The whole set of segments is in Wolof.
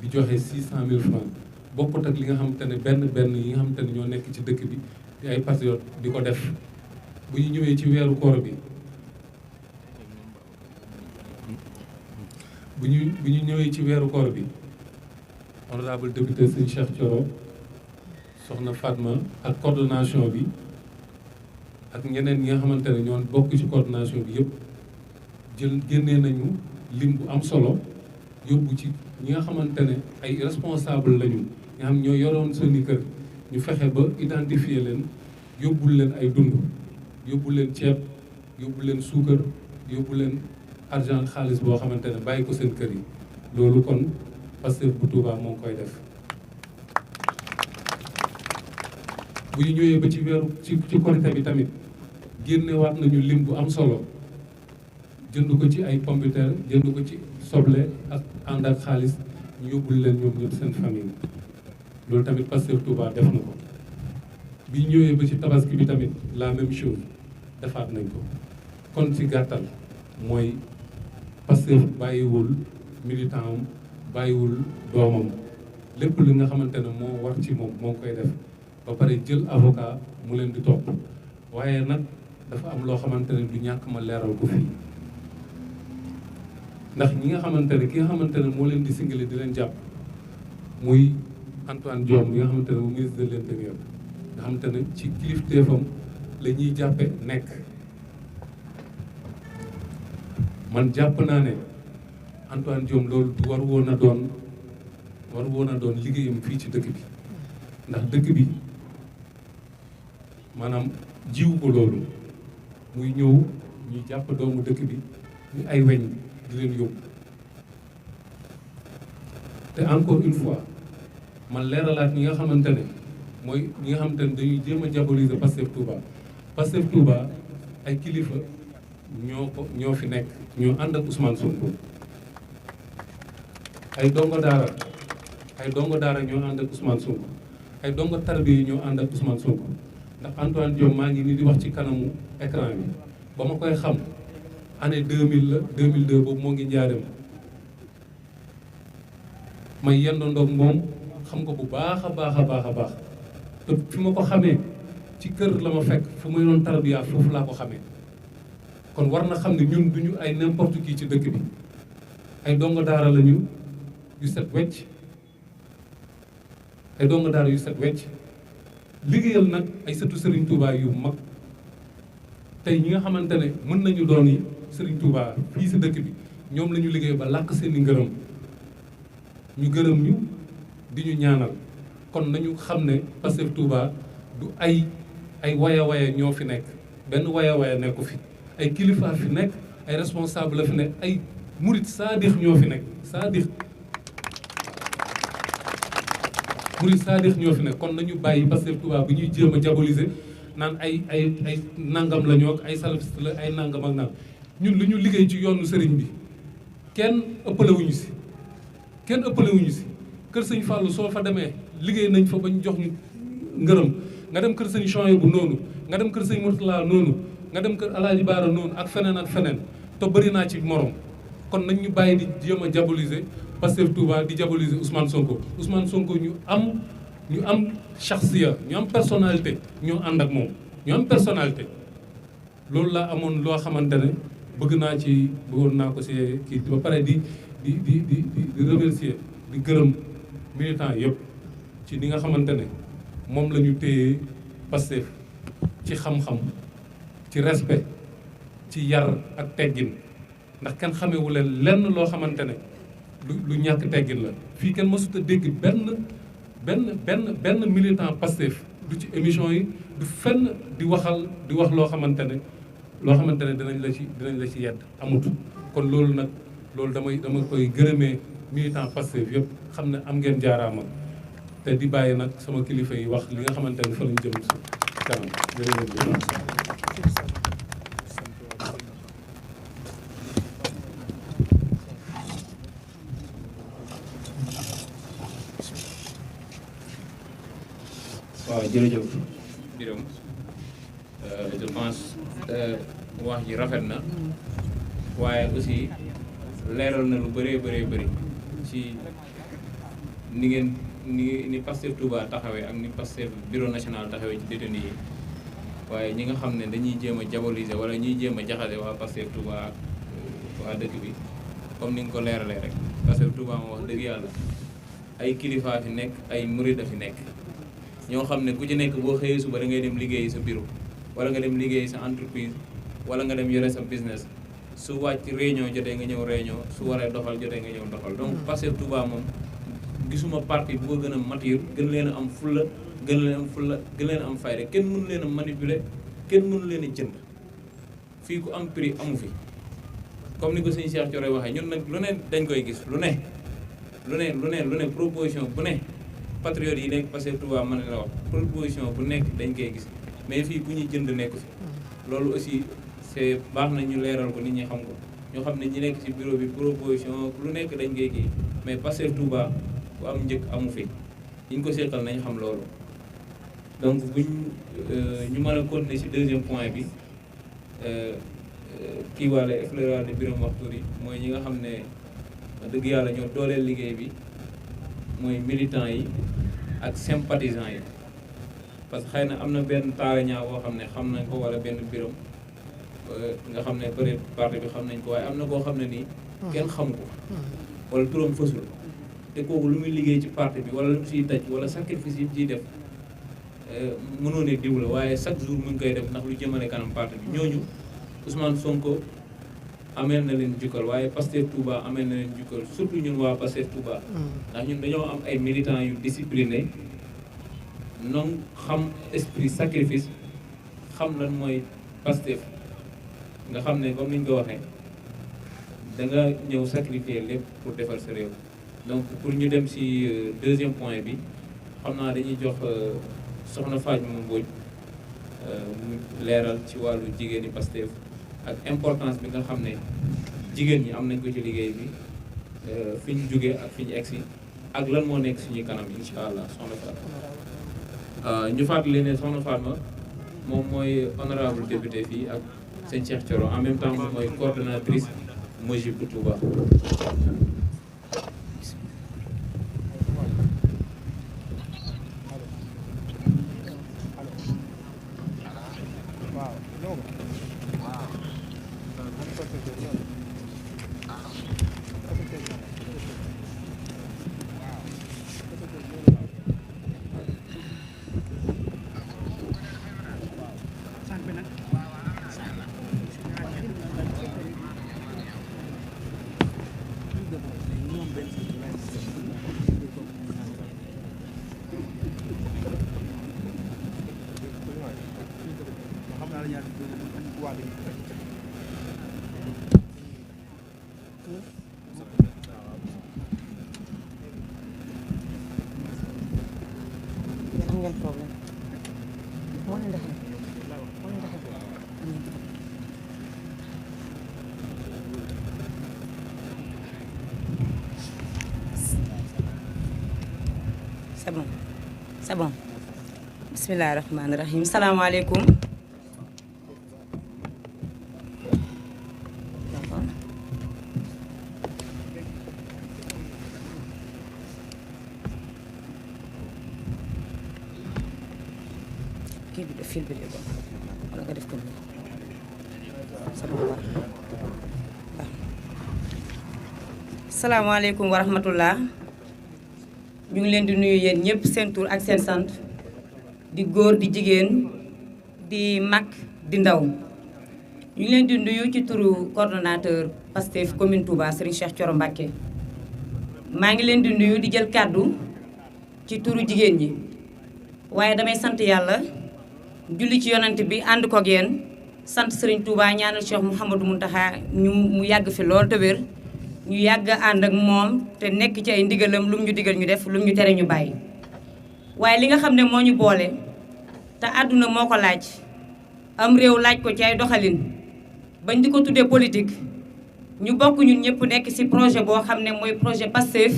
di joxe 600 000 francs bokkut ak li nga xamante ne benn yi nga xamante ne ñoo nekk ci dëkk bi di ay patriote di ko def bu ñu ñëwee ci weeru koor bi bu ñu ñëwee ci weeru koor bi honorable député sëñ Cheikh Thioro soxna Fatma ak coordination bi ak ñeneen ñi nga xamante ne ñoo bokk ci coordination bi yëpp génnee nañu lim bu am solo yóbbu ci ñi nga xamante ne ay responsable lañu nga xam ñoo yoroon seeni kër ñu fexe ba identifier leen yóbbul leen ay dund yóbbu leen ceeb yóbbu leen suukar yóbbu leen argent xaalis boo xamante ne bàyyi ko seen kër yi loolu kon Pastef bu Touba moo ngi koy def bu ñu ñëwee ba ci weeru ci Korité bi tamit génnewaat nañu lim bu am solo jënd ko ci ay pomme de terre jënd ko ci soble ak ànd ak xaalis ñu yóbbul leen ñoom ñëpp seen famille loolu tamit Pastef Touba def na ko bi ñëwee ba ci tabaski bi tamit la même chose defaat nañ ko kon ci gàttal mooy Pastef bàyyiwul militant am bàyyiwul doomam lépp li nga xamante ne moo war ci moom moo koy def ba pare jël avocat mu leen di topp waaye nag dafa am loo xamante ne du ñàkk ma leeral ko fii ndax ñi nga xamante ne ki nga xamante ne moo leen di singale di leen jàpp muy Antoine Diome mi nga xamante ne mu ministre de l'intérieur nga xamante ne ci kilifteefam la ñuy jàppe nekk man jàpp naa ne Antoine Diome loolu war woon a doon liggéeyam fii ci dëkk bi ndax dëkk bi maanaam jiwu ko loolu muy ñëw ñuy jàpp doomu dëkk bi ñu ay weñ di leen yóbbu te encore une fois man leeralaat ñi nga xamante ne mooy ñi nga xamante ne dañuy jéem a diaboliser Pastef Touba ay kilifa ñoo fi nekk ñoo ànd ak Ousmane Sonko ay dongo daara ñoo ànd ak Ousmane Sonko ay dongo tarbiya ñoo ànd ak Ousmane Sonko ndax Antoine Diome maa ngi nii di wax ci kanamu écran bi ba ma koy xam année 2000 la 2002 boobu moo ngi njaareem may yendoondoog moom xam ko bu baax a baax te fi ma ko xamee ci kër la ma fekk fu may doon tarbiya foofu laa ko xamee kon war na xam ne ñun duñu ay n'importe qui ci dëkk bi ay dongo daara lañu yu set wecc liggéeyal nag ay sëtu Serigne Touba yu mag tey ñi nga xamante ne mën nañu doon yi Serigne Touba fii si dëkk bi ñoom la ñu liggéey ba làkk seeni ngërëm ñu gërëm ñu di ñu ñaanal kon nañu xam ne Pastef Touba du ay waya ñoo fi nekk benn waya nekku fi ay kilifa fi nekk ay responsable la fi nekk ay murit saadix ñoo fi nekk kon nañu bàyyi Pastef Touba bu ñuy jéem a diaboliser naan ay nangam la ñoo ay salafiste la ay nangam ak nangam ñun lu ñu liggéey ci yoonu sëriñ bi kenn ëppalewuñu si kër sëñ Fallou soo fa demee liggéey nañ fa ba ñu jox ñu ngërëm nga dem kër sëñ Chouaïbou noonu nga dem kër sëñ Mourtala noonu nga dem kër Alaaji Baara noonu ak feneen te bëri naa ci morom kon nañ ñu bàyyi di jéem a diaboliser Pastef Touba di diaboliser Ousmane Sonko ñu am shakhsiya ñu am personnalité ñoo ànd ak moom ñu am personnalité loolu laa amoon loo xamante ne bëggoon naa ko si kii ba pare di remercier di gërëm militant yëpp ci li nga xamante ne moom la ñu téye Pastef ci xam-xam ci respect ci yar ak teggin ndax kenn xamewu leen lenn loo xamante ne lu ñàkk teggin la fii kenn mësut a dégg benn militant Pastef du ci émission yi du fenn di wax loo xamante ne dinañ la ci yedd amut kon loolu dama koy gërëmee militant Pastef yëpp xam ne am ngeen jaaraama te di bàyyi nag sama kilifa yi wax li nga xamante ne fa lañ jëm si kanam waaw jërëjëf Birame je pense wax ji rafet na waaye aussi leeral na lu bëree bëri ci ni ngeen ni Pastef Touba taxawee ak ni Pastef bureau national taxawee ci détenu yi waaye ñi nga xam ne dañuy jéem a diaboliser wala ñuy jéem a jaxase waa Pastef Touba ak waa dëkk bi comme ni nga ko leeralee rek Pastef Touba moo wax dëgg yàlla ay kilifaa fi nekk ay murid a fi nekk ñoo xam ne ku ci nekk boo xëyee suba da ngay dem liggéeyi sa bureau wala nga dem liggéeyi sa entreprise wala nga dem yore sa business su wàcc réunion jotee nga ñëw réunion su waree doxal jotee nga ñëw doxal donc Pastef Touba moom gisuma parti bu ko gën a mature gën leen a am fulla gën leen a am fayda kenn mënu leen a manipuler kenn mënu leen a jënd fii ku am prix amu fi comme ni ko sëñ Cheikh Thioro waxee ñun nag lu ne dañ koy gis lu ne proposition bu ne patriote yi nekk Pastef Touba mën na la wax proposition bu nekk dañ koy gis mais fii ku ñuy jënd nekk fi loolu aussi c'est baax na ñu leeral ko nit ñi xam ko ñoo xam ne ñi nekk ci bureau bi proposition lu nekk dañ koy kii mais Pastef Touba bu am njëkk amu fi ñu ko seqal nañ xam loolu donc buñ ñu mën a continuer ci deuxième point bi kii wàlle effleurage de Birame wax tuuti mooy ñi nga xam ne dëgg yàlla ñoo dooleel liggéey bi mooy militants yi ak sympathisants yi parce que xëy na am na benn taarañaa boo xam ne xam nañ ko wala benn Birame nga xam ne peut-être parti bi xam nañ ko waaye am na koo xam ne nii kenn xamu ko wala turam fësul te kooku lu muy liggéey ci parti bi wala lu mu siy daj wala sacrifice yi ciy def mënoo ne diw la waaye chaque jour mu ngi koy def ndax lu jëmale kanam parti bi ñooñu Ousmane Sonko ameel na leen jukkal waaye Pastef Touba ameel na leen jukkal surtout ñun waa Pastef Touba ndax ñun dañoo am ay militants yu discipliné non xam esprit sacrifice xam lan mooy Pastef nga xam ne comme ni ñu ko waxee da nga ñëw sacrifier lépp pour defar sa réew donc pour ñu dem ci deuxième point bi xam naa dañuy jox soxna Fadjuma Mbodj mu leeral ci wàllu jigéen ñi Pastef ak importance bi nga xam ne jigéen ñi am nañ ko ci liggéey bi fi ñu jógee ak fi ñu egsi ak lan moo nekk suñuy kanam incha allah soxna Fatma ñu fàttali ne soxna Fatma moom mooy honorable député fii ak sëñ Cheikh Thioro en même temps moom mooy coordonnatrice Mojib bu Touba. C'est bon bismillah rahmaani rahim salaamaaleykum kii bi def fil bi léegi wala nga def ko nii c'est bon waaw salaamaaleykum wa rahmatullah ñu ngi leen di nuyu yéen ñëpp seen tur ak seen sant di góor di jigéen di mag di ndaw ñu ngi leen di nuyu ci turu coordonnateur Pastef commune Touba Serigne Cheikh Thioro Mbacké maa ngi leen di nuyu di jël kàddu ci turu jigéen ñi waaye damay sant yàlla julli ci yonent bi ànd ko ak yéen sant Serigne Touba ñaanal Cheikh Mouhamadou Mountakha mu yàgg fi lool te wér ñu yàgg ànd ak moom te nekk ci ay ndigalam lu mu ñu digal ñu def lu mu ñu tere ñu bàyyi waaye li nga xam ne moo ñu boole te àdduna moo ko laaj am réew laaj ko ci ay doxalin bañ di ko tuddee politique ñu bokk ñun ñëpp nekk ci projet boo xam ne mooy projet Pastef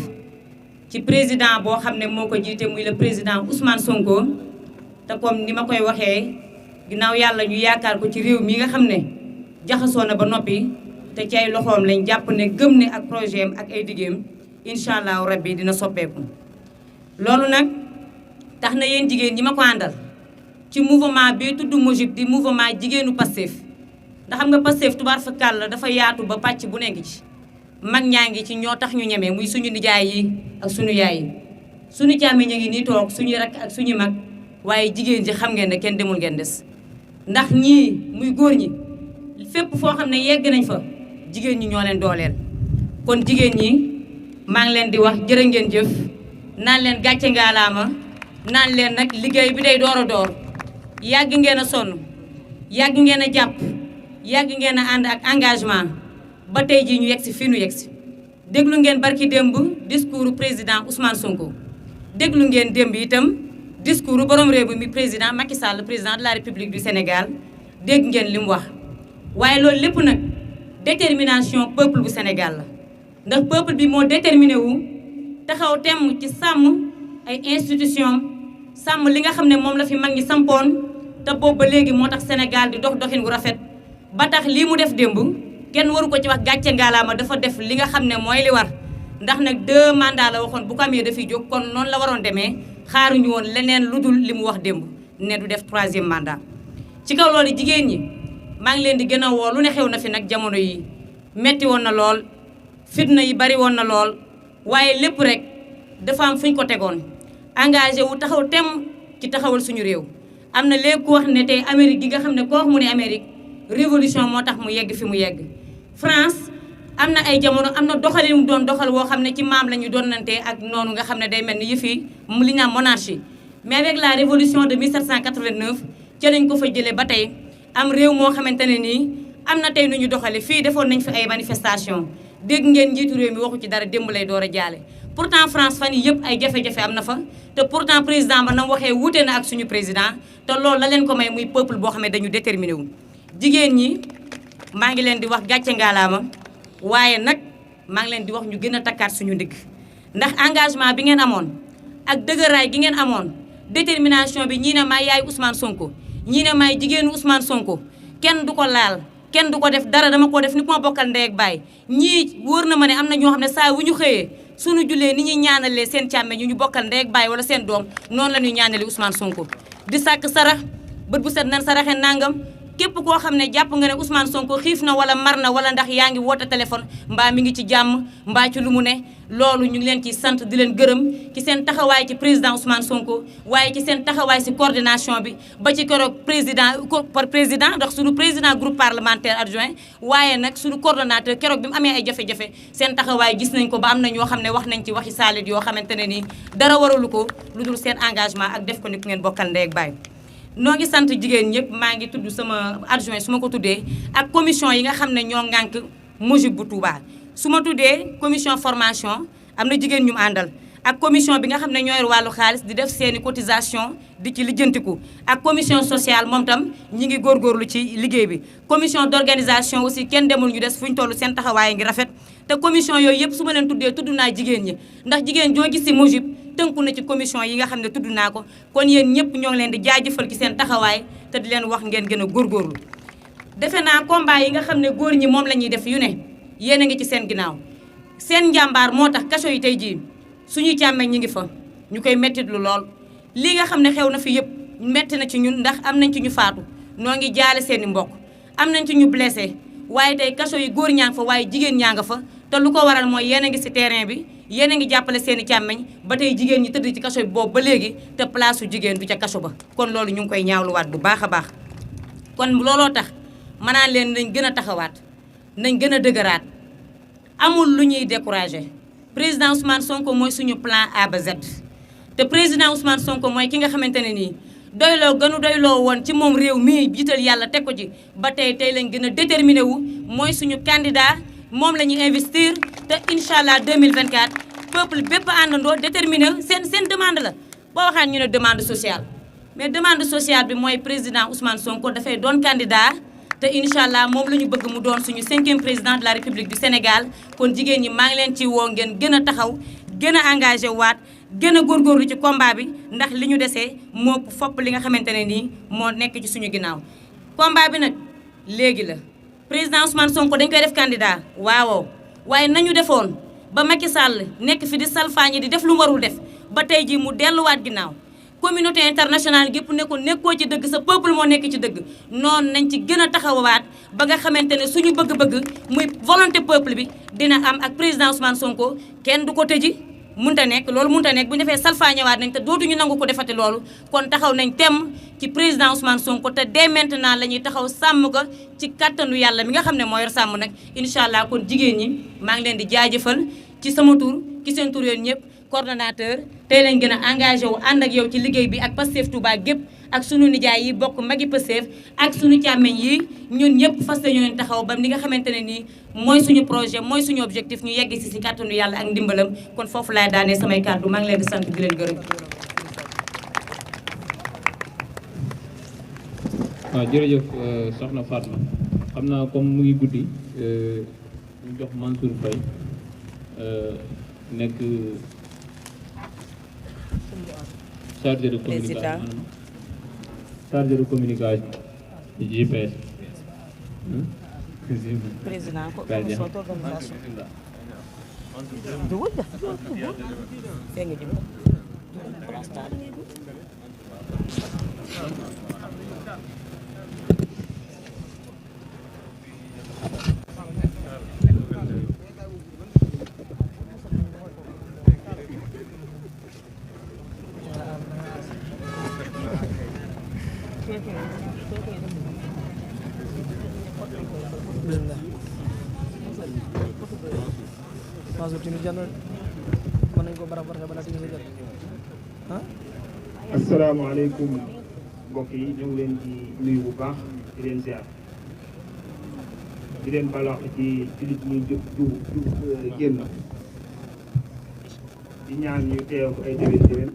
ci président boo xam ne moo ko jiite muy le président Ousmane Sonko te comme ni ma koy waxee ginnaaw yàlla ñu yaakaar ko ci réew mi nga xam ne jaxasoo na ba noppi te ci ay loxoom lañ jàpp ne gëm ne ak projet am ak ay digéem incha allahu rabbi dina soppeeku loolu nag tax na yéen jigéen ñi ma ko àndal ci mouvement bi tudd MOJIP di mouvement jigéenu Pastef ndax xam nga Pastef tubaar fa kàll dafa yaatu ba pàcc bu nekk ci mag ñaa ngi ci ñoo tax ñu ñemee muy suñu nijaay yi ak suñu yaay yi suñu càmmiñ a ngi nii toog suñu rakk ak suñu mag waaye jigéen ji xam ngeen ne kenn demul ngeen des ndax ñii muy góor ñi fépp foo xam ne yegg nañ fa jigéen ñi ñoo leen dooleel kon jigéen ñi maa ngi leen di wax jërë ngeen jëf naan leen gàcce ngaalaama naan leen nag liggéey bi day door a door yàgg ngeen a sonn yàgg ngeen a jàpp yàgg ngeen a ànd ak engagement ba tey jii ñu yegg si fii nu yegg si déglu ngeen barki démb discours président Ousmane Sonko déglu ngeen démb itam discours borom réew mi président Macky Sall président de la République du Sénégal dégg ngeen li mu wax waaye loolu lépp nag détermination peuple bu Sénégal la ndax peuple bi moo déterminé wu taxaw temm ci sàmm ay institution sàmm li nga xam ne moom la fi mag ñi sampoon te boobu ba léegi moo tax Sénégal di dox doxin wu rafet ba tax lii mu def démb kenn waru ko ci wax gàcce ngaalaama dafa def li nga xam ne mooy li war ndax nag 2 mandats la waxoon bu ko amee dafiy jóg kon noonu la waroon demee xaaruñu woon leneen lu dul li mu wax démb ne du def 3e mandat. ci kaw loolu jigéen ñi maa ngi leen di gën a woo lu ne xew na fi nag jamono yi metti woon na lool fitna yi bari woon na lool waaye lépp rek dafa am fu ñu ko tegoon engagé wu taxaw tem ci taxawal suñu réew. am na léegi ku wax ne tey Amérique gi nga xam ne koo wax mu ne Amérique révolution moo tax mu yegg fi mu yegg France am na ay jamono am na doxalin mu doon doxal woo xam ne ci maam la ñu doon nante ak noonu nga xam ne day mel ni yëfi mu li ñu naan monarchie mais avec la révolution de 1789 ci lañ ko fa jëlee ba tey am réew moo xamante ne nii am na tey nu ñu doxale fii defoon nañ fi ay manifestation dégg ngeen njiitu réew mi waxu ci dara démb lay door a jaale pourtant France fan yi yëpp ay jafe-jafe am na fa te pourtant président ba na waxee wuute na ak suñu président te loolu la leen ko may muy peuple boo xam ne dañu déterminé wu jigéen ñi maa ngi leen di wax gàcce ngaalaama waaye nag maa ngi leen di wax ñu gën a takkaat suñu ndigg ndax engagement bi ngeen amoon ak dëgëraay gi ngeen amoon détermination bi ñii ne maay yaay Ousmane Sonko ñii ne maay jigéenu Ousmane Sonko kenn du ko laal kenn du ko def dara dama ko def ni ku ma bokkal ndey ak baay ñii wóor na ma ne am na ñoo xam ne saa wu ñu xëyee suñu jullee ni ñuy ñaanalee seen càmme ñu bokkal ndey ak baay wala seen doom noonu la ñuy ñaanalee Ousmane Sonko di sàkk sarax bët bu set nan saraxe nangam képp koo xam ne jàpp nga ne Ousmane Sonko xiif na wala mar na wala ndax yaa ngi woote téléphone mbaa mi ngi ci jàmm mbaa ci lu mu ne loolu ñu ngi leen ci sant di leen gërëm ci seen taxawaay ci président Ousmane Sonko waaye ci seen taxawaay si coordination bi ba ci keroog président ndax suñu président groupe parlementaire adjoint waaye nag suñu coordonnateur keroog bi mu amee ay jafe-jafe seen taxawaay gis nañ ko ba am na ñoo xam ne wax nañ ci waxi saalit yoo xamante ne nii dara waralu ko lu dul seen engagement ak def ko ni ku ngeen bokkal ndey ak baay noo ngi sant jigéen ñëpp maa ngi tudd sama adjoint su ma ko tuddee ak commission yi nga xam ne ñoo ŋànk MOJIP bu Touba su ma tuddee commission formation am na jigéen ñu mu àndal ak commission bi nga xam ne ñooy wàllu xaalis di def seeni cotisation di ci lijjantiku ak commission sociale moom tam ñi ngi góorgóorlu ci liggéey bi commission d'organisation aussi kenn demul ñu des fu ñu toll seen taxawaay ngi rafet te commission yooyu yëpp su ma leen tuddee tudd naa jigéen ñi ndax jigéen joo gis si MOJIP tënku na ci commission yi nga xam ne tudd naa ko kon yéen ñëpp ñoo ngi leen di jaajëfal ci seen taxawaay te di leen wax ngeen gën a góorgóorlu defe naa combat yi nga xam ne góor ñi moom la ñuy def yu ne yéen a ngi ci seen ginnaaw seen njàmbaar moo tax kaso yi tey jii suñuy càmmeñ ñi ngi fa ñu koy mettitlu lool lii nga xam ne xew na fi yëpp metti na ci ñun ndax am nañ ci ñu faatu noo ngi jaale seen i mbokk am nañ ci ñu blessé waaye tey kaso yi góor ñaa nga fa waaye jigéen ñaa nga fa te lu ko waral mooy yéen a ngi si terrain bi yéen a ngi jàppale seen i càmmeñ ba tey jigéen ñi tëdd ci kaso bi boobu ba léegi te place su jigéen du ca kaso ba kon loolu ñu ngi koy ñaawluwaat bu baax a baax kon looloo tax ma naan leen nañ gën a taxawaat nañ gën a dëgëraat amul lu ñuy découragé président Ousmane Sonko mooy suñu plan A ba Z te président Ousmane Sonko mooy ki nga xamante ne nii doyloo gënu doyloo woon ci moom réew mii jiital yàlla teg ko ci ba tey lañ gën a déterminé wu mooy suñu candidat moom la ñuy investir te incha allah 2024 peuple bépp àndandoo déterminé seen demande la boo waxaan ñu ne demande sociale mais demande sociale bi mooy président Ousmane Sonko dafay doon candidat te incha allah moom la ñu bëgg mu doon suñu 5e président de la République du Sénégal kon jigéen ñi maa ngi leen ci woo ngeen gën a taxaw gën a engagé waat gën a góorgóorlu ci combat bi ndax li ñu desee moo fopp li nga xamante ne nii moo nekk ci suñu ginnaaw combat bi nag léegi la président Ousmane Sonko dañ koy def candidat waaw waaye nañu defoon ba Macky Sall nekk fi di salfaañi di def lu mu warul def ba tey jii mu delluwaat ginnaaw communauté internationale gépp ne ko nekkoo ci dëgg sa peuple moo nekk ci dëgg noonu nañ ci gën a taxawaat ba nga xamante ne suñu bëgg-bëgg muy volonté peuple bi dina am ak président Ousmane Sonko kenn du ko tëji munta nekk loolu munta nekk bu ñu defee salfaañewaat nañ te dootuñu nangu ko defati loolu kon taxaw nañ temm ci président Ousmane Sonko te dès maintenant la ñuy taxaw sàmm ko ci kattanu yàlla mi nga xam ne moo yor sàmm nag incha allah kon jigéen ñi maa ngi leen di jaajëfal ci sama tur ci seen tur yéen ñëpp coordonnateur tey lañ gën a engagé wu ànd ak yow ci liggéey bi ak Pastef Touba gépp ak sunu nijaay yi bokk magi Pastef ak sunu càmmeñ yi ñun ñëpp fas yéene taxaw ba li nga xamante ne nii mooy suñu projet mooy suñu objectif ñu yegg si kàttanu yàlla ak ndimbalam kon foofu laay daanee samay kàddu maa ngi leen di sant di leen gërëm. waaw jërëjëf soxna Fatma xam naa comme mu ngi guddi ñu jox Mansour Faye nekk chargé de communication chargé de communication GPS. Président commission d'organisation. asalaamaaleykum mbokk yi ñu ngi leen di nuyu bu baax di leen ziar di leen balaax ci jullit ñi génn di ñaan ñu teew ko ay déwén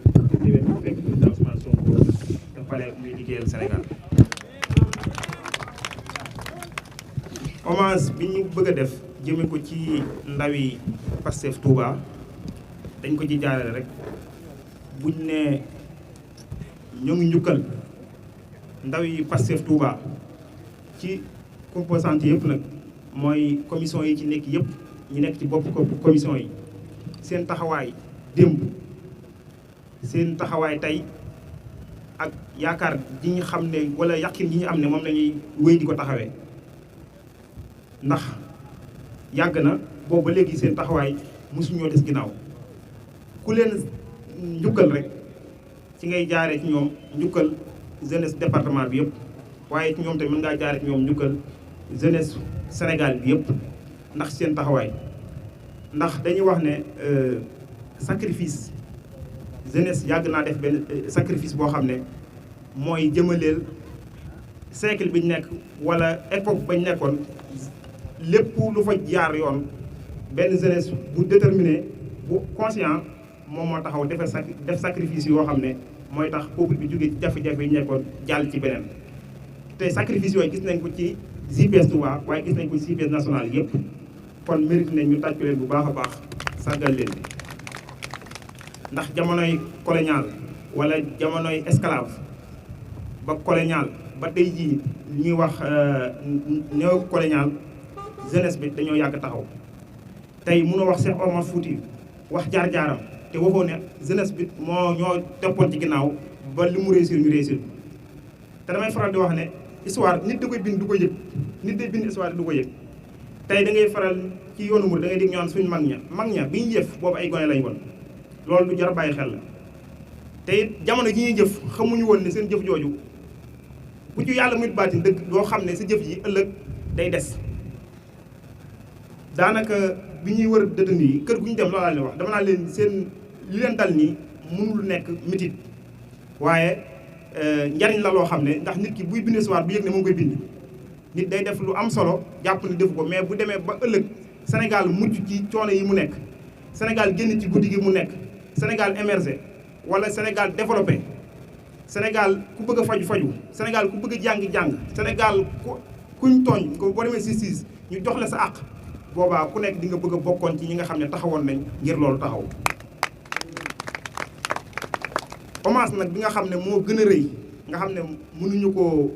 bu fekk président Ousmane Sonko te pare muy liggéeyal Sénégal. hommage bi ñu bëgg a def jëme ko ci ndawi Pastef Touba dañ ko ci jaarale rek buñ ne ñoo ngi njukkal ndawi Pastef Touba ci composante yëpp nag mooy commission yi ci nekk yëpp ñu nekk ci bopp commission yi seen taxawaay démb seen taxawaay tey ak yaakaar ji ñu xam ne wala yàqin ji ñu am ne moom lañuy wéy di ko taxawee ndax yàgg na boobu ba léegi seen taxawaay mosuñoo des ginnaaw ku leen njukkal rek ci ngay jaaree ci ñoom njukkal jeunesse département bi yëpp waaye ci ñoom tamit mën ngaa jaaree ci ñoom njukkal jeunesse Sénégal bi yëpp ndax seen taxawaay ndax dañuy wax ne sacrifice jeunesse yàgg naa def benn sacrifice boo xam ne mooy jëmaleel siècle bi ñu nekk wala époque bañ nekkoon lépp lu fa jaar yoon benn jeunesse bu déterminé bu conscient moom moo taxaw def sacrifice yoo xam ne mooy tax peuple bi jógee ci jafe-jafe yi nekkoon jàll ci beneen te sacrifice yooyu gis nañ ko ci GPS Touba waaye gis nañ ko ci GPS national yëpp kon mérite nañ ñu tàccu leen bu baax a baax sargal leen ndax jamonoy colonial wala jamonoy esclave ba colonial ba tey jii li ñuy wax néo colonial jeunesse bi dañoo yàgg taxaw tey mënoo wax Cheikh Omar Fouti wax jaar-jaaram te waxoo ne jeunesse bi ñoo toppoon ci ginnaaw ba li mu réussir ñu réussir te damay faral di wax ne histoire nit da koy bind du ko yëg nit day bind histoire du ko yëg tey da ngay faral ci yoonu mur da ngay dégg ñu naan suñu mag ña bi ñu jëf boobu ay gone lañ woon loolu du jar a bàyyi xel la te it jamono ji ñuy jëf xamuñu woon ne seen jëf jooju bu ci yàlla muy baatin dëgg doo xam ne sa jëf yi ëllëg day des daanaka bi ñuy wër détenu yi kër gu ñu dem loolaa leen wax dama naa leen seen li leen dal nii mënul nekk mitit waaye njariñ la loo xam ne ndax nit ki buy bind histoire bu yëg ne moo koy bind nit day def lu am solo jàpp ne defu ko mais bu demee ba ëllëg Sénégal mucc ci coono yi mu nekk Sénégal génn ci guddi gi mu nekk Sénégal émergé wala Sénégal développé Sénégal ku bëgg a faju Sénégal ku bëgg a jàng Sénégal kuñ tooñ ko boo demee justice ñu jox la sa àq boobaa ku nekk di nga bëgg a bokkoon ci ñi nga xam ne taxawoon nañ ngir loolu taxaw hommage nag bi nga xam ne moo gën a rëy nga xam ne mënuñu ko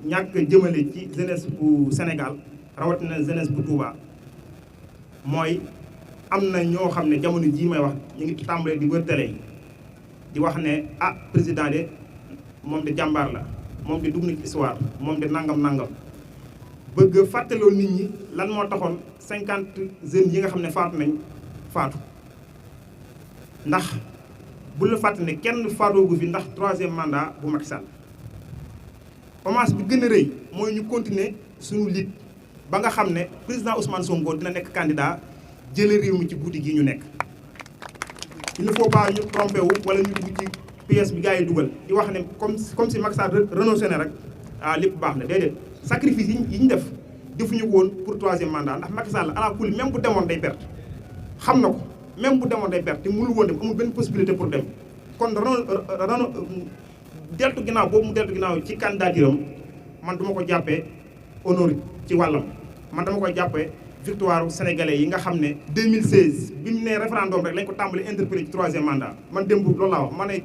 ñàkk jëmale ci jeunesse bu Sénégal rawatina jeunesse bu Touba mooy am na ñoo xam ne jamono jii may wax ñu ngi tàmbalee di wër télé yi di wax ne ah président de moom de jàmbaar la moom de dugg na ci histoire moom de nangam bëgg fàttaloo nit ñi lan moo taxoon 50 jeunes yi nga xam ne faatu ndax bu la fàtte ne kenn faatoogu fi ndax 3e mandat bu Macky Sall hommage bi gën a rëy mooy ñu continuer suñu lutte ba nga xam ne président Ousmane Sonko dina nekk candidat jële réew mi ci guddi gi ñu nekk. il ne faut pas ñu trompé wu wala ñu dugg ci pièce bi gars yi dugal di wax ne comme si Macky Sall renoncé na rek lépp baax na déedéet sacrifice yi ñu def defuñu ko woon pour 3e mandat ndax Macky Sall ala kulli même bu demoon day perte xam na ko même bu demoon day perte te mënul woon dem amul benn possibilité pour dem kon deltu ginnaaw boobu mu deltu ginnaaw ci candidature am man duma ko jàppee honneur ci wàllam man dama koy jàppee victoire sénégalais yi nga xam ne 2016 bi mu nee référendum rek lañ ko tàmbali interpellé ci 3e mandat man démb loolu laa wax ma ne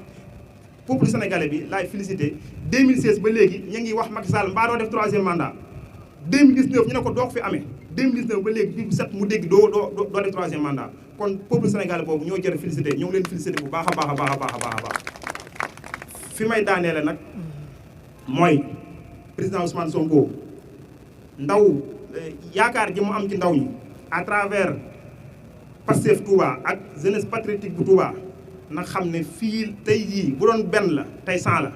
peuple sénégalais bi laay félicité 2016 ba léegi ñu ngi wax Macky Sall mbaa doo def 3e mandat 2019 ñu ne ko doo ko fi amee 2019 ba léegi bi set mu dégg doo def 3e mandat kon peuple sénégalais boobu ñoo jërë félicité ñoo ngi leen félicité bu baax a baax a baax a baax a baax a baax fi may daaneele nag mooy président Ousmane Sonko ndaw yaakaar ji mu am ci ndaw ñi à travers Pastef Touba ak jeunesse patriotique bu Touba na xam ne fii tey jii bu doon benn la tey 100 la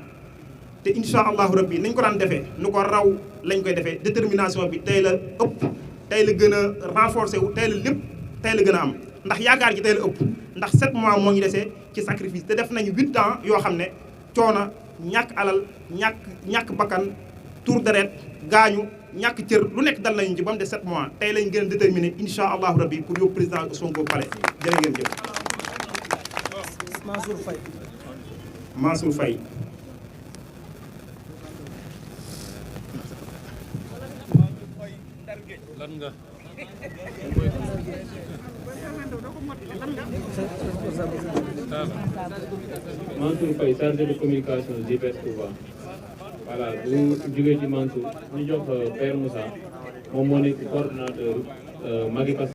te incha allahu rabbi nañ ko daan defee nu ko raw lañ koy defee détermination bi tey la ëpp tey la gën a renforcé wu tey la lépp tey la gën a am ndax yaakaar ji tey la ëpp ndax 7 mois moo ñu desee ci sacrifice te def nañu 8 ans yoo xam ne coono ñàkk alal ñàkk bakkan tour deret gaañu ñàkk cër lu nekk dal nañu ci ba mu des 7 mois tey lañ gën a déterminé incha allahu rabbi pour yóbbu président Sonko palais jërë ngeen jëf. Mansour Faye. lan nga. Mansour Faye chargé de communication JPS Touba. voilà bu jógee ci Mansour ñu jox Père Moussa moom moo nekk coordonnateur Magui Pastef.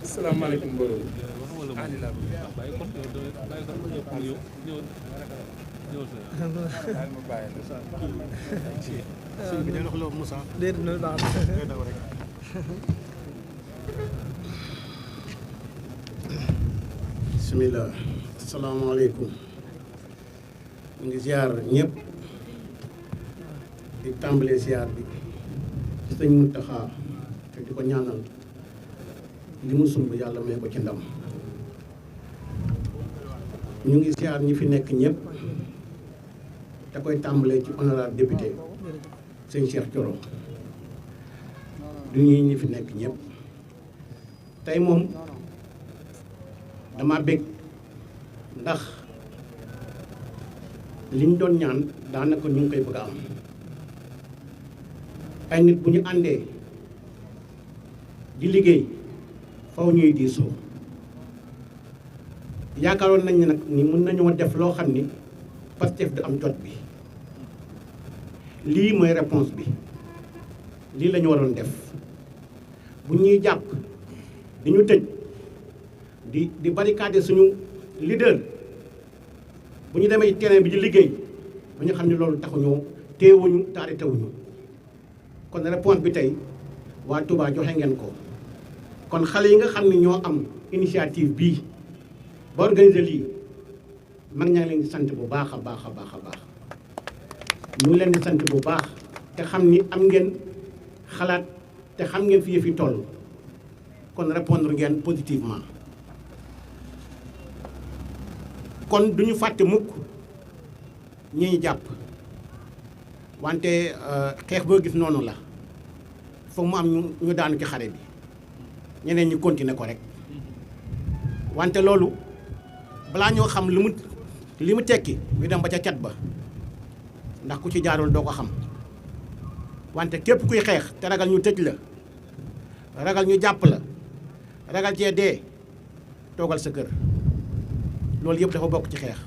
asalaamaaleykum mbooloo bismillah asalaamaaleykum ñu ngi ziar ñëpp di tàmbalee ziar bi ci sëñ Mountakha te di ko ñaanal li mu sumb yàlla may ko ci ndam ñu ngi ziar ñi fi nekk ñëpp te koy tàmbalee ci honorable député sëñ Cheikh Thioro du ñuy ñi fi nekk ñëpp tey moom dama bég ndax liñ doon ñaan daanaka ñu ngi koy bëgg a am ay nit bu ñu àndee di liggéey faw ñuy diisoo yaakaaroon nañ ne nag ni mën nañoo def loo xam ni Pastef du am jot bi lii mooy réponse bi lii la ñu waroon def bu ñuy jàpp di ñu tëj di barricade suñu leader bu ñu demee terrain bi di liggéey ba ñu xam ne loolu taxuñoo teewuñu te arrêté wuñu kon réponse bi tey waa Touba joxe ngeen ko kon xale yi nga xam ne ñoo am initiative bii ba organiser lii mag ñaa ngi leen di sant bu baax a baax a baax a baax ñu ngi leen di sant bu baax te xam ni am ngeen xalaat te xam ngeen fi yëf yi toll kon répondre ngeen positivement kon duñu fàtte mukk ñi ñu jàpp wante xeex boo gis noonu la foog mu am ñu daanu ci xare bi ñeneen ñi continuer ko rek wante loolu balaa ñoo xam li mu tekki ñu dem ba ca cat ba ndax ku ci jaarul doo ko xam wante képp kuy xeex te ragal ñu tëj la ragal ñu jàpp la ragal cee dee toogal sa kër loolu yëpp dafa bokk ci xeex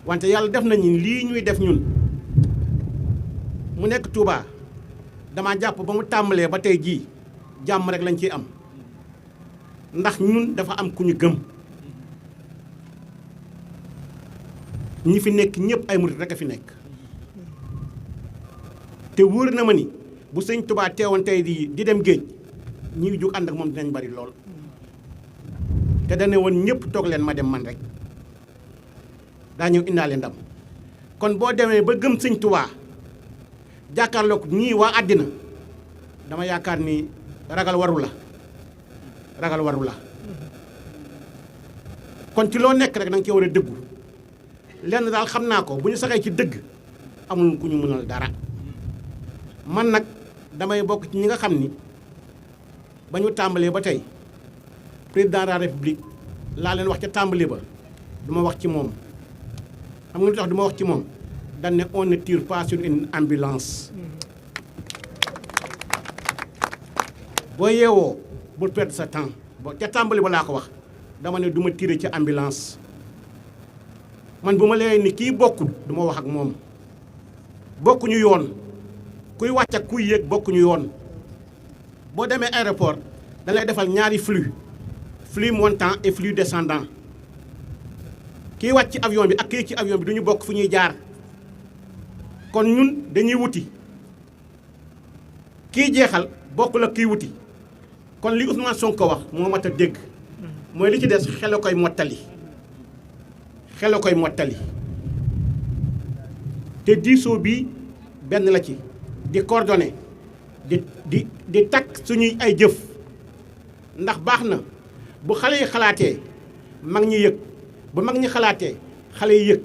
wante yàlla def nañu lii ñuy def ñun mu nekk Touba dama jàpp ba mu tàmbalee ba tey jii jàmm rek lañ ciy am ndax ñun dafa am ku ñu gëm ñi fi nekk ñëpp ay murit rek a fi nekk te wóor na ma ni bu sëñ Touba teewoon tey di dem géej ñi ngi jug ànd ak moom dinañ bari lool te dane woon ñëpp toog leen ma dem man rek daa ñëw indaale ndam kon boo demee ba gëm sëñ Touba jàkkaarloog ñii waa àddina dama yaakaar ni ragal waru la kon ci loo nekk rek da nga cee war a dëggu lenn daal xam naa ko bu ñu saxee ci dëgg amul ku ñu mënal dara man nag damay bokk ci ñi nga xam ni ba ñu tàmbalee ba tey président de la république laa leen wax ca tàmbali ba duma wax ci moom xam nga lu tax duma wax ci moom dañ ne on ne tire pas sur une ambulance boo yeewoo bul perdre sa temps ba ca tàmbali ba laa ko wax dama ne du ma tirer ci ambulance man bu ma lee ni kii bokkul du ma wax ak moom bokkuñu yoon kuy wàcc ak kuy yéeg bokkuñu yoon boo demee aéroport da lay defal ñaari flux montant et flux descendant kii wàcc ci avion bi ak kii ci avion bi du ñu bokk fu ñuy jaar kon ñun dañuy wuti kii jeexal bokkul ak kii wuti kon li Ousmane Sonko wax moo mat a dégg mooy li ci des xel a koy mottali te diisoo bi benn la ci di coordonné di takk suñuy ay jëf ndax baax na bu xale yi xalaatee mag ñi yëg bu mag ñi xalaatee xale yi yëg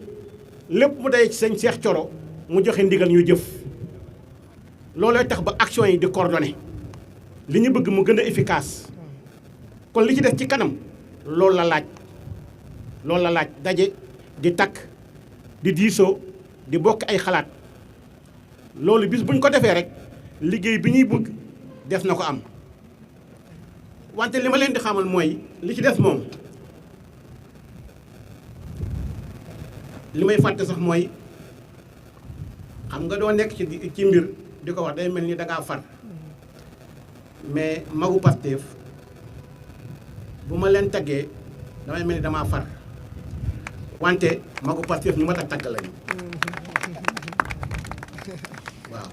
lépp mu day ci sëñ Cheikh Thioro mu joxe ndigal ñu jëf loolooy tax ba action yi di coordonné li ñu bëgg mu gën a efficace kon li ci des ci kanam loolu la laaj daje di takk di diisoo di bokk ay xalaat loolu bis buñ ko defee rek liggéey bi ñuy bëgg def na ko am wante li ma leen di xamal mooy li ci des moom li may fàtte sax mooy xam nga doo nekk ci mbir di ko wax day mel ni da ngaa far mais magu Pastef bu ma leen taggee damay mel ni damaa far wante magu Pastef ñu mat a tagg lañu waaw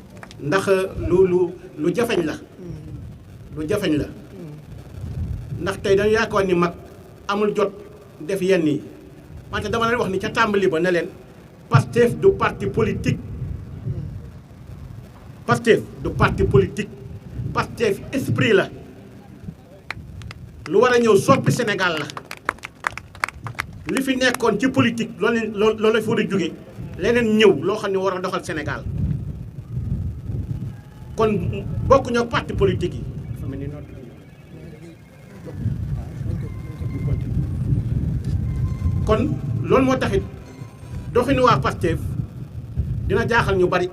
ndax lu jafeñ la ndax tey dañu yaakaar ni mag amul jot def yenn yi wante dama leen wax ni ca tàmbali ba ne leen Pastef du parti politique Pastef esprit la lu war a ñëw soppi Sénégal la li fi nekkoon ci politique loolu la fa war a jóge leneen ñëw loo xam ne war a doxal Sénégal kon bokk ñoo parti politique yi dafa mel ni kon loolu moo taxit doxinu waa Pastef dina jaaxal ñu bari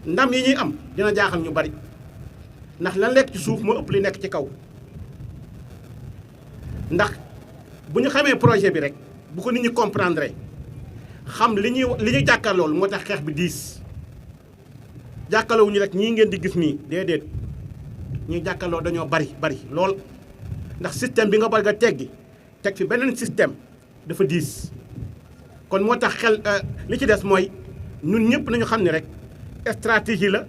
ndam yi ñuy am dina jaaxal ñu bari ndax la nekk ci suuf moo ëpp li nekk ci kaw ndax bu ñu xamee projet bi rek bu ko nit ñi comprendre xam li ñuy jàkkaarlool moo tax xeex bi diis jàkkaarloo ñu rek ñii ngeen di gis nii déedéet ñuy jàkkaarloo dañoo bari lool ndax système bi nga bëgg a teg fi beneen système dafa diis kon moo tax li ci des mooy ñun ñëpp nañu xam ne rek stratégie la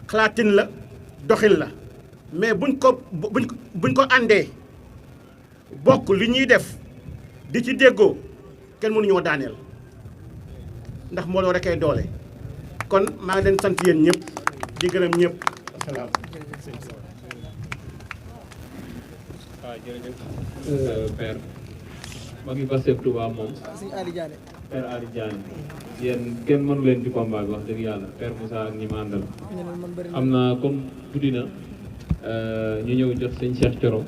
xalaatin la doxin la mais buñ ko àndee bokk li ñuy def di ci déggoo kenn mënuñoo daaneel ndax mbooloo rek ay doole kon maa ngi leen sant yéen ñëpp di gërëm ñëpp asalaam. waaw jërëjëf Père Magui Pastef Touba moom Père Ali Diané yéen kenn mënu leen ci combat bi wax dëgg yàlla Père Moussa ak ñi ma àndal am na comme tuddi na ñu ñëw jox sëñ Cheikh Thioro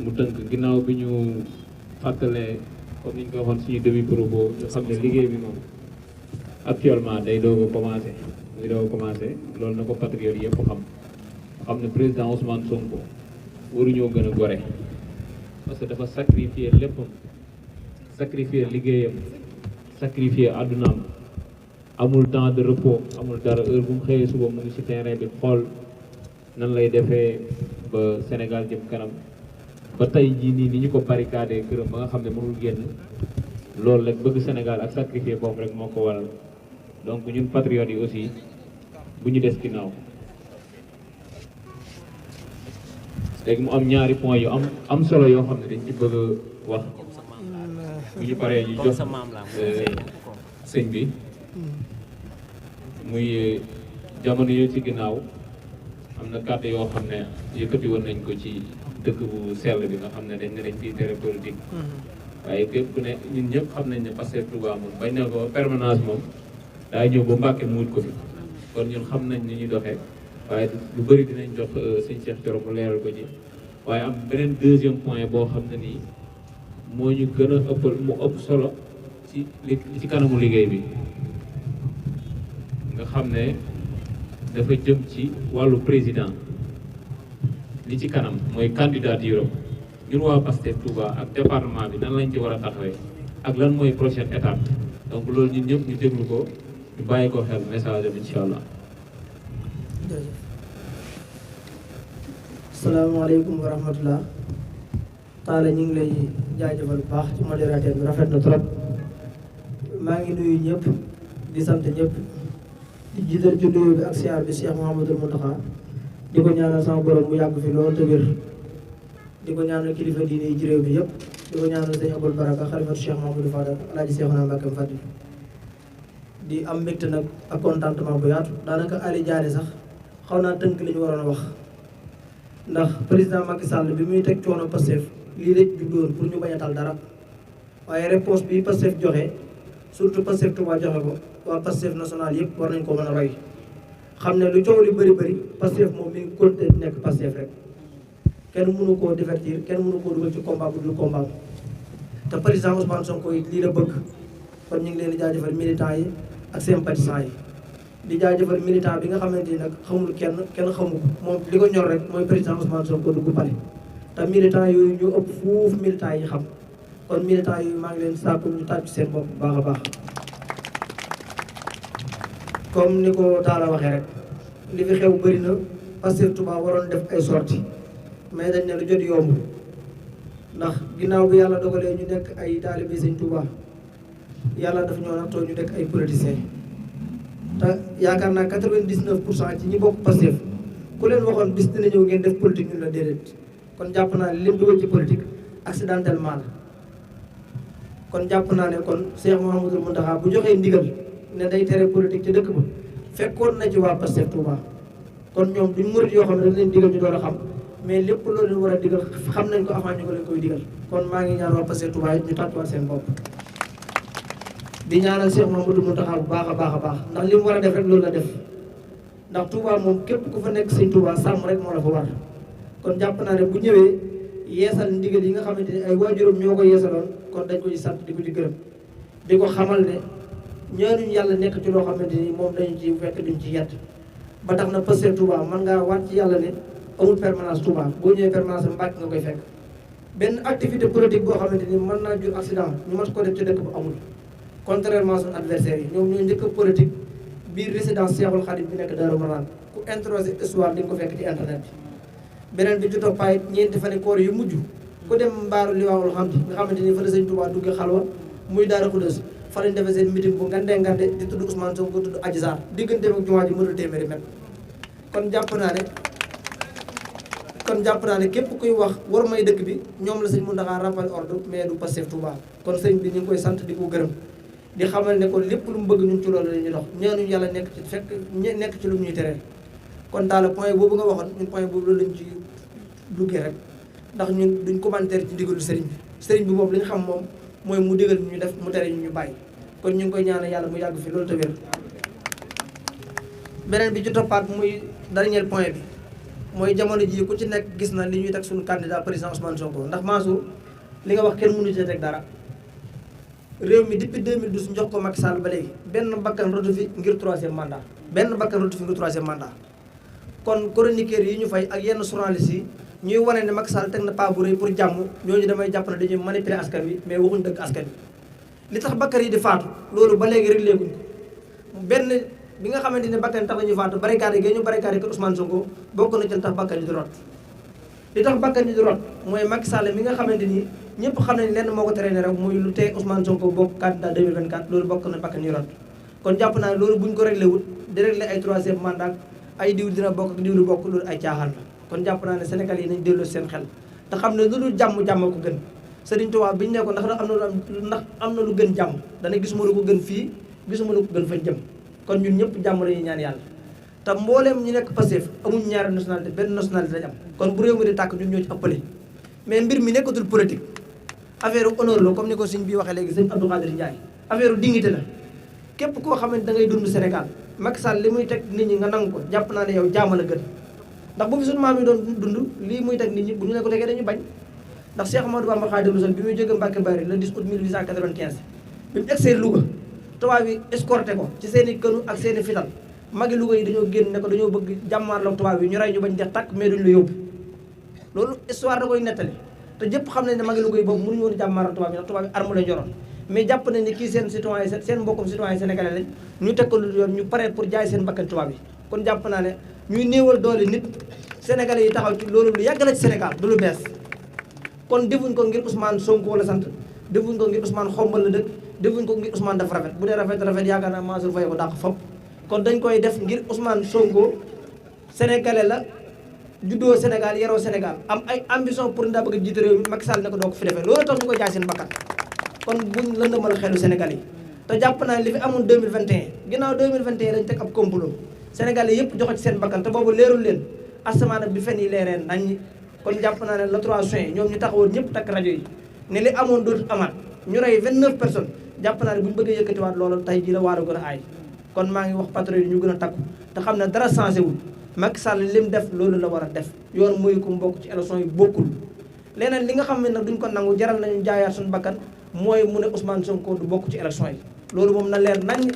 mu tënk ginnaaw bi ñu fàttalee comme ni ñu ko waxoon suñu début propos ñu xam ne liggéey bi moom actuellement day doog a commencé muy doog a commencé loolu na ko patriote yëpp xam ne président Ousmane Sonko waruñoo gën a gore parce que dafa sacrifier léppam sacrifier liggéeyam sacrifier àddunaam amul temps de repos amul dara heure bu mu xëyee suba mu ngi ci terrain bi xool nan lay defee ba ba Sénégal jëm kanam ba tey jii nii ni ñu ko barricadé këram ba nga xam ne mënul génn loolu rek bëgg Sénégal ak sacrifier boobu rek moo ko waral donc ñun patriotes yi aussi bu ñu des ginnaaw. léegi mu am ñaari point yu am solo yoo xam ne dañ ci bëgg a wax bu ñu paree ñu jox sëñ bi muy jamono yooyu ci ginnaaw am na kàddu yoo xam ne yëkkati woon nañ ko ci dëkk bu sell bi nga xam ne dañ ciy tere politique waaye képp ku ne ñun ñëpp xam nañ ne Pastef Touba moom bañ na ko permanence moom daay ñëw ba Mbàkke muut ko fi kon ñun xam nañ ni ñuy doxee waaye lu bëri dinañ jox sëñ Cheikh Thioro mu leeral ko ci waaye am beneen deuxième point boo xam ne nii moo ñu gën a ëpp solo ci kanamu liggéey bi nga xam ne dafa jëm ci wàllu président li ci kanam mooy candidature ñun waa Pastef Touba ak département bi nan lañ ci war a taxawee ak lan mooy prochaine étape donc loolu ñun ñëpp ñu déglu ko ñu bàyyi ko xel message am incha allah. salaamaaleykum wa rahmatullah taala ñu ngi lay jaajëfal bu baax ci modérateur bi rafet na trop maa ngi nuyu ñëpp di sant ñëpp di jiital ci nuyu bi ak siyaar bi Cheikh Mouhamadul Mountakha di ko ñaanal sama borom mu yàgg fi loolu te wér di ko ñaanal kilifa diine yi ci réew bi yëpp di ko ñaanal sëñ Abul Baraka xalifatu Cheikh Mouhamadou Fadal alaaji Cheikhouna Mbacké Fadil di am mbégte nag ak contentement bu yaatu daanaka Ali Diané sax xaw naa tënk li ñu waroon a wax ndax président Macky Sall bi muy teg coono Pastef lii rek jubluwoon pour ñu bañ a tal dara waaye réponse bi Pastef joxe surtout Pastef Touba joxe ko waa Pastef national yëpp war nañ ko mën a roy xam ne lu coow li bëri Pastef moom mi ngi continué di nekk Pastef rek kenn mënu koo divertir kenn mënu koo dugal ci combat bu dul combat te président Ousmane Sonko it lii la bëgg kon ñu ngi leen di jaajëfal militants yi ak sympathisants yi di jaajëfal militant bi nga xamante ni nag xamul kenn xamu ko moom li ko ñor rek mooy président Ousmane Sonko dugg pale te militant yooyu ñu ëpp fuuf militant yi xam kon militant yooyu maa ngi leen sàkku ñu tàcc seen bopp bu baax a baax comme ni ko Talla waxee rek li fi xew bëri na Pastef Touba waroon def ay sorties mais dañ ne lu jot yomb ndax ginnaaw bi yàlla dogalee ñu nekk ay taalibe Sëñ Touba yàlla daf ñoo nattoo ñu nekk ay politiciens te yaakaar naa 99% ci ñi bokk Pastef ku leen waxoon bis dina ñëw ngeen def politique ñun la déedéet kon jàpp naa ne lim dugal ci politique accidentellement la kon jàpp naa ne kon Cheikh Mouhamadou Mountakha bu joxee ndigal ne day tere politique ci dëkk ba fekkoon na ci waa Pastef Touba kon ñoom duñ murit yoo xam ne dañ leen digal ñu doon a xam mais lépp loolu leen war a digal xam nañ ko avant ñu ko leen koy digal kon maa ngi ñaan waa Pastef Touba yi ñu tàccuwaat seen bopp di ñaanal Cheikh Mouhamadou Mountakha bu baax a baax ndax li mu war a def rek loolu la def ndax Touba moom képp ku fa nekk Sëñ Touba sàmm rek moo la fa war kon jàpp naa ne bu ñëwee yeesal ndigal yi nga xamante ne ay waajuram ñoo ko yeesaloon kon dañ ko ci sant di ko ci gërëm di ko xamal ne ñaanuñu yàlla nekk ci loo xamante ni moom dañu ci fekk duñ ci yett ba tax na Pastef Touba mën ngaa waat ci yàlla ne amul permanence Touba boo ñëwee permanence Mbàkke nga koy fekk benn activité politique boo xamante ni mën naa jur accident ñu mën ko def ci dëkk bu amul contrairement suñu adversaire yi ñoom ñoo njëkk a politique biir résidence Cheikhoul Khadim bi nekk Darou Marnane ku introsé histoire di nga ko fekk ci internet bi beneen bi ci toppaay ñeenti fan koor yu mujj ku dem mbaaru Liwaawul Hamdi nga xamante ni fa la Sëñ Touba duggee xalwa muy Daara Khoudoss fa lañ defee seen meeting bu ngandee di tudd Ousmane Sonko tudd Adji Sarr digganteem ak jumaa ji mënul téeméeri mètre kon jàpp naa ne képp kuy wax war may dëkk bi ñoom la Sëñ Mountakha rappel ordre mais du Pastef Touba kon sëñ bi ñu ngi koy sant di ko gërëm di xamal ne kon lépp lu mu bëgg ñun ci loolu la ñuy dox ñaanuñu yàlla nekk ci fekk nekk ci lu ñuy teree kon daal point boobu nga waxoon ñun point boobu loolu lañ ci duggee rek ndax ñun duñ commentaire ci ndigalu sëriñ bi boobu li nga xam moom mooy mu digal ñu def mu tere ñu bàyyi kon ñu ngi koy ñaanal yàlla mu yàgg fi loolu te wér beneen bi ci toppaat muy dernier point bi mooy jamono ji ku ci nekk gis na li ñuy teg suñu candidat président Ousmane Sonko ndax Mansour li nga wax kenn mënu ci teg dara réew mi depuis 2012 njox ko Macky Sall ba léegi benn bakkan rotu fi ngir troisième mandat kon chroniqueur yi ñu fay ak yenn journalistes yi ñuy wane ne Macky Sall teg na pas bu rëy pour jàmm ñooñu damay jàpp ne dañuy manipuler askan wi mais waxuñ dëgg askan wi li tax bakkan yi di faatu loolu ba léegi réglé guñ ko benn bi nga xamante ne bakkan tax nañu faatu barricade gi ñu barricade kër Ousmane Sonko bokk na ci tax bakkan yi di rot li tax bakkan yi di rot mooy Macky Sall mi nga xamante ni ñëpp xam nañ lenn moo ko teree ne rek muy lu tee Ousmane Sonko bokk candidat 2024 loolu bokk na bakkan yi rot kon jàpp naa ne loolu buñ ko réglé wut di réglé ay troisième mandat ay diw dina bokk ak diw du bokk loolu ay caaxaan la kon jàpp naa ne Sénégal yi nañ delloo seen xel te xam ne lu dul jàmm ko gën Serigne Touba biñu ne ko ndax am na lu gën jàmm dana gisuma lu ko gën fii gisuma lu ko gën fañ jëm kon ñun ñëpp jàmm lañuy ñaan yàlla te mbooleem ñu nekk Pastef amuñ ñaari nationalité benn nationalité lañ am kon bu réew mi di tàkk ñun ñoo ci ëppale mais mbir mi nekkatul politique affaire honneur la comme ni ko sëñ bi waxee léegi sëñ Abdou Khadir Ndiaye affaire dignité la képp koo xamante da ngay dund Sénégal Macky Sall li muy teg nit ñi nga nangu ko jàpp naa ne yow jàmm la gën ndax bu fi suñu maam yi doon dund lii muy teg nit ñi bu ñu ne ko tegee dañu bañ ndax Cheikh Amadou Bamba Khadimu Rasul bi muy jóge Mbacke Bari le 10 août 1895 bi mu egsee Louga tubaab bi escorté ko ci seen i kënu ak seen i fital magi Louga yi dañoo génn ne ko dañoo bëgg jàmmaarloo tubaab yi ñu rey ñu bañ def takk mais duñu la yóbbu loolu histoire da koy nettali te ñëpp xam nañ ne magi Louga yi boobu mënuñu woon jàmmaarloo tubaab yi ndax tubaab yi arme la njoroon mais jàpp nañ ne kii seen citoyen seen mbokkum citoyen sénégalais lañ ñu teg ko lu yoon ñu pare pour jaay seen bakkan tubaab yi kon jàpp naa ne ñuy néewal doole nit sénégalais yi taxaw ci loolu lu yàgg la ci Sénégal du lu bees kon defuñ ko ngir Ousmane Sonko la sant defuñ ko ngir Ousmane xombal la dëkk defuñ ko ngir Ousmane dafa rafet bu dee rafet yaakaar naa Mansour Faye ko dàq fop kon dañ koy def ngir Ousmane Sonko sénégalais la juddoo Sénégal yaroo Sénégal am ay ambition pour ndaa bëgg a jiite réew mi Macky Sall ne ko doo ko fi defee loolu tax ñu koy jaay seen bakkan kon buñ lëndëmal xelu Sénégal yi te jàpp naa li fi amoon 2021 ginnaaw 2021 dañ teg ab complot sénégalais yëpp joxe ci seen bakkan te boobu leerul leen asamaan bi fen yi leereen nañ kon jàpp naa ne le 3 juin ñoom ñu taxawoon ñëpp takk rajo yi ne li amoon dootul amaat ñu rey 29 personnes jàpp naa ne bu ñu bëggee yëkkatiwaat loolu tey jii la waar a gën a aay kon maa ngi wax patron yi ñu gën a takku te xam ne dara changé wul Macky Sall lim def loolu la war a def yoon mooy ku mbokk ci élection yi bokkul leneen li nga xam ne nag duñ ko nangu jaral nañu jaayaat suñu bakkan mooy mu ne Ousmane Sonko du bokk ci élection yi loolu moom na leer nañ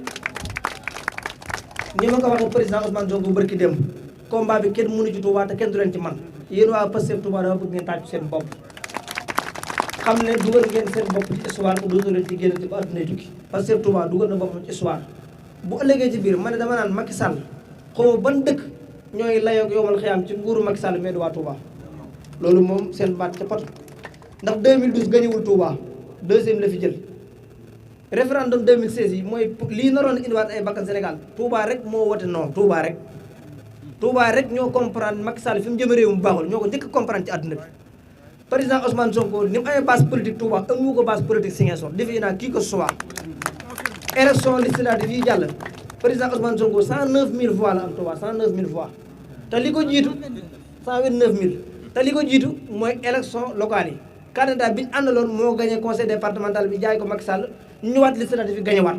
ni ma ko waxee président Ousmane Sonko bërki démb combat bi kenn mënu ci Touba te kenn du leen ci man yéen waa Pastef Touba dama bëgg ngeen tàcc seen bopp xam ne dugal ngeen seen bopp ci histoire ko dootu leen ci génn ci ba addunay tukki Pastef Touba dugal na boppam ci histoire bu ëllëgee ci biir ma ne dama naan Macky Sall xaw ma ban dëkk ñooy layoog yomal xiyaam ci nguuru Macky Sall mais du waa Touba loolu moom seen baat ca pat ndax 2012 gañewul Touba deuxième la fi jël référendum 2016 yi mooy lii naroon indiwaat ay bakkan Sénégal Touba rek moo wote non Touba rek ñoo comprendre Macky Sall fi mu jëme réew mu baaxul ñoo ko njëkk comprendre ci àdduna bi président Ousmane Sonko ni mu amee base politique Touba amu ko base politique Ziguinchor defe naa kii ko soit élection législative yi jàll président Ousmane Sonko 109000 voix la am Touba 109000 voix te li ko jiitu 129000 te li ko jiitu mooy élection locale yi candidat bi ñu àndaloon moo gagné conseil départemental bi jaay ko Macky Sall ñu ñëwaat législative yi gagné waat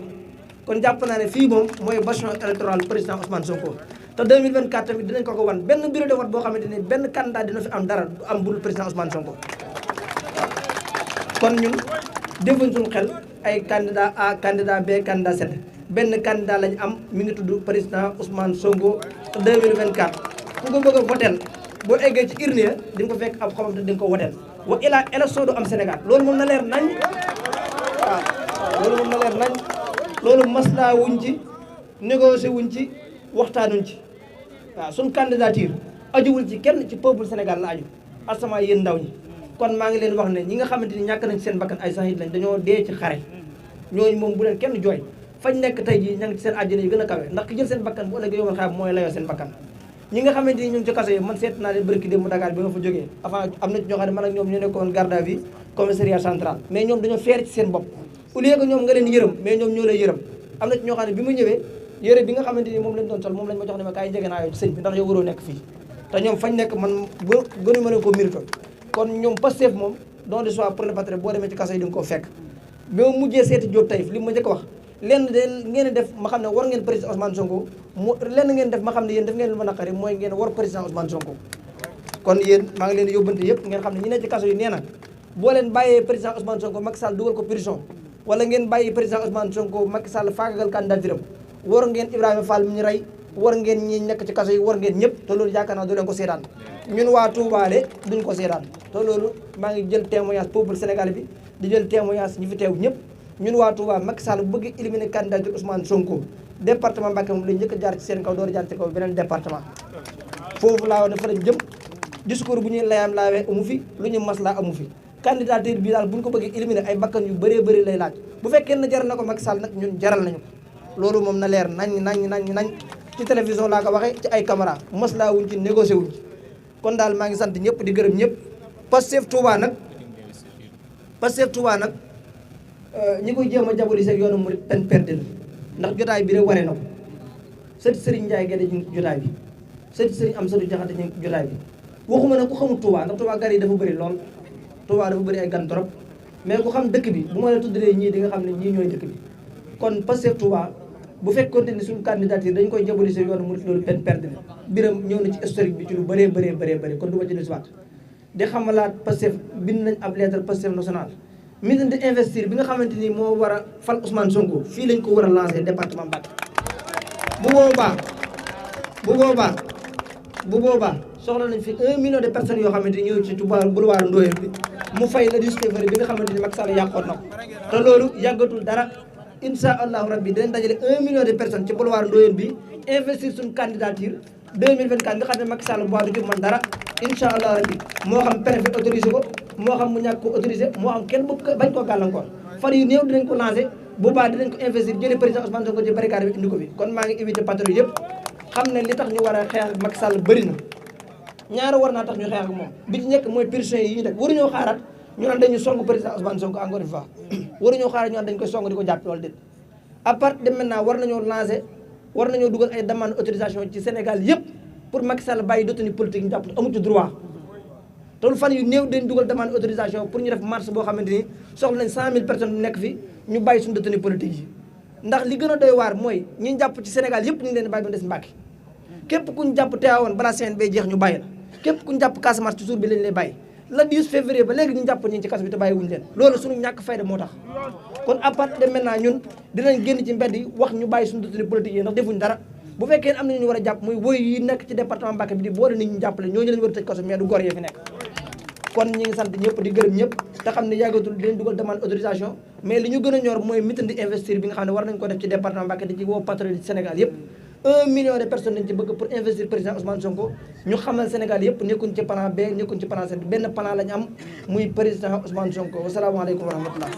kon jàpp naa ne fii moom mooy bastion électoral président Ousmane Sonko te 2024 tamit dinañ ko wan benn bureau de vote boo xamante ni benn candidat dina fi am dara du am budul président Ousmane Sonko kon ñun defuñ suñu xel ay candidat A candidat B candidat Z benn candidat lañ am mi ngi tudd président Ousmane Sonko te 2024 ku ko bëgg a votel boo eggee ci urne ya di nga ko fekk ab xamante di nga ko votel wa ilaa élection du am Sénégal loolu moom na leer nañ waaw loolu moom na leer nañ loolu maslaa wuñ ci négocier wuñ ci waxtaanuñ ci waaw suñ candidature ajuwul ci kenn ci peuple Sénégal la aju asama yéen ndaw ñi kon maa ngi leen wax ne ñi nga xamante ni ñàkk nañ seen bakkan ay sahid lañ dañoo dee ci xare ñooñu moom bu leen kenn jooy fañ nekk tey jii ña ngi ci seen àjjana yi gën a kawe ndax ki jël seen bakkan bu ëllëgee yomal xaar mooy layoo seen bakkan ñi nga xamante ni ñu ngi ci kaso yi man seet naa leen bërki démb Dakar bi nga fa jógee avant am na ci ñoo xam ne man ak ñoom ñu nekkoon garde à vue commissariat central mais ñoom dañoo feer ci seen bopp au lieu que ñoom nga leen yërëm mais ñoom ñoo lay yërëm am na ci ñoo xam ne bi mu ñëwee yére bi nga xamante ni moom lañ doon sol moom lañ ma jox ne ma kaay njege naa yow ci sëñ bi ndax yow waroo nekk fii te ñoom fañ nekk man gënu ma leen ko mérito kon ñoom Pastef moom don de choix pour le patrie boo demee ci kaso yi di nga ko fekk bi ma mujjee seeti Diop Taïf li ma njëkk wax lenn de ngeen def ma xam ne war ngeen président Ousmane Sonko mu lenn ngeen def ma xam ne yéen def ngeen lu ma naqari mooy ngeen war président Ousmane Sonko kon yéen maa ngi leen di yóbbante yëpp ngeen xam ne ñi ne ci kaso yi nee na boo leen bàyyee président Ousmane Sonko Macky Sall dugal ko prison wala ngeen bàyyi président Ousmane Sonko Macky Sall faagagal candidature am war ngeen Ibrahima Fall mi ñu rey war ngeen ñi nekk ci kaso yi war ngeen ñëpp te loolu yaakaar naa du leen ko seetaan ñun waa Touba de duñ ko seetaan te loolu maa ngi jël témoignage peuple sénégalais bi di jël témoignage ñi fi teew ñëpp ñun waa Touba Macky Sall bu bëgg éliminer candidature Ousmane Sonko département Mbacké moom lañ njëkk a jaar ci seen kaw door a jaar ci kaw beneen département foofu laa wax ne fa lañ jëm discours bu ñuy layaam laawee amu fi lu ñu maslaa amu fi candidature bi daal bu ñu ko bëggee éliminer ay bakkan yu bëree bëri lay laaj bu fekkee ne jaral na ko Macky Sall nag ñun jaral nañu ko loolu moom na leer nañ ci télévision laa ko waxee ci ay caméra maslaa wuñ ci négocié wuñ ci kon daal maa ngi sant ñëpp di gërëm ñëpp Pastef Touba nag ñi koy jéem a diaboliser yoonu murid peine perdue la ndax jotaay bi rek waree na ko sëti Serigne Ndiaye Guède ñu jotaay bi sëti Serigne Amsatou Diakhaté ñu jotaay bi waxuma ne ku xamul Touba ndax Touba gan yi dafa bëri lool Touba dafa bëri ay gan trop mais ku xam dëkk bi bu ma la tuddalee ñii di nga xam ne ñii ñooy dëkk bi kon Pastef Touba bu fekkoonte ni suñu candidature dañ koy diaboliser yoonu murid loolu peine perdue la biram ñëw na ci historique bi ci lu bëree kon du ma ci desiwaat di xamalaat Pastef bind nañ ab lettre Pastef national mise de investir bi nga xamante ni moo war a fal Ousmane Sonko fii lañ ko war a lancer département Mbacké bu boobaa soxla nañ fi 1 million de personnes yoo xamante ni ñëw ci Touba boulevard Ndoye bi mu fay la discovery bi nga xamante ni Macky Sall yàqoon na ko te loolu yàggatul dara insha allahu rabbi dinañ dajale 1 million de personnes ci boulevard Ndoye bi investir suñu candidature 2024 nga xam ne Macky Sall bu du ci man dara insha allah rabbi moo xam préfet autorisé ko moo xam mu ñàkk ko autorisé moo xam kenn bañ koo gàllankoor fan yu néew dinañ ko lancé boobaa dinañ ko investir jëlee président Ousmane Sonko ci barricade bi indi ko fi kon maa ngi invité patriote yëpp xam ne li tax ñu war a xeex ak Macky Sall bëri na ñaara war naa tax ñu xeex ak moom bi ci nekk mooy pression yi ñu def waruñoo xaaraat ñu naan dañu song président Ousmane Sonko encore une fois waruñoo xaaraat ñu naan dañ koy song di ko jàpp wala déet à partir de maintenant war nañoo dugal ay demande autorisation ci Sénégal yëpp pour Macky Sall bàyyi détenu politique ñu jàpp amu ci droit te lu fan yu néew dañ dugal demande autorisation pour ñu def marche boo xamante ni soxla nañ 100 000 personnes nekk fi ñu bàyyi suñu détenu politique yi ndax li gën a doy waar mooy ñi jàpp ci Sénégal yëpp ñu ngi leen di bàyyi ba des Mbacké képp ku ñu jàpp teewoon balaa semaine bay jeex ñu bàyyi la képp ku ñu jàpp Casamance ci jour bi lañ lay bàyyi le 10 février ba léegi ñu jàpp ñi ci kaso bi te bàyyi wuñu leen loolu suñu ñàkk fayda moo tax kon à partir de maintenant ñun dinañ génn ci mbedd yi wax ñu bàyyi suñu détenu politique yi ndax defuñ dara bu fekkee am na ñu war a jàpp muy woy yi nekk ci département Mbacké bi di boole nit ñu jàppale ñooñu lañu war a tëj kaso mais du góor yi fi nekk kon ñi ngi sant ñëpp di gërëm ñëpp te xam ne yàggatul dinañ dugal demande autorisation mais li ñu gën a ñor mooy meeting di investir bi nga xam ne war nañ ko def ci département Mbacké di ci woo patriote ci Sénégal yëpp 1 million de personnes lañ ci bëgg pour investir président Ousmane Sonko ñu xamal Sénégal yëpp nekkuñ ci plan B nekkuñ ci plan C benn plan lañ am muy président Ousmane Sonko wasalaamaaleykum wa rahmatullah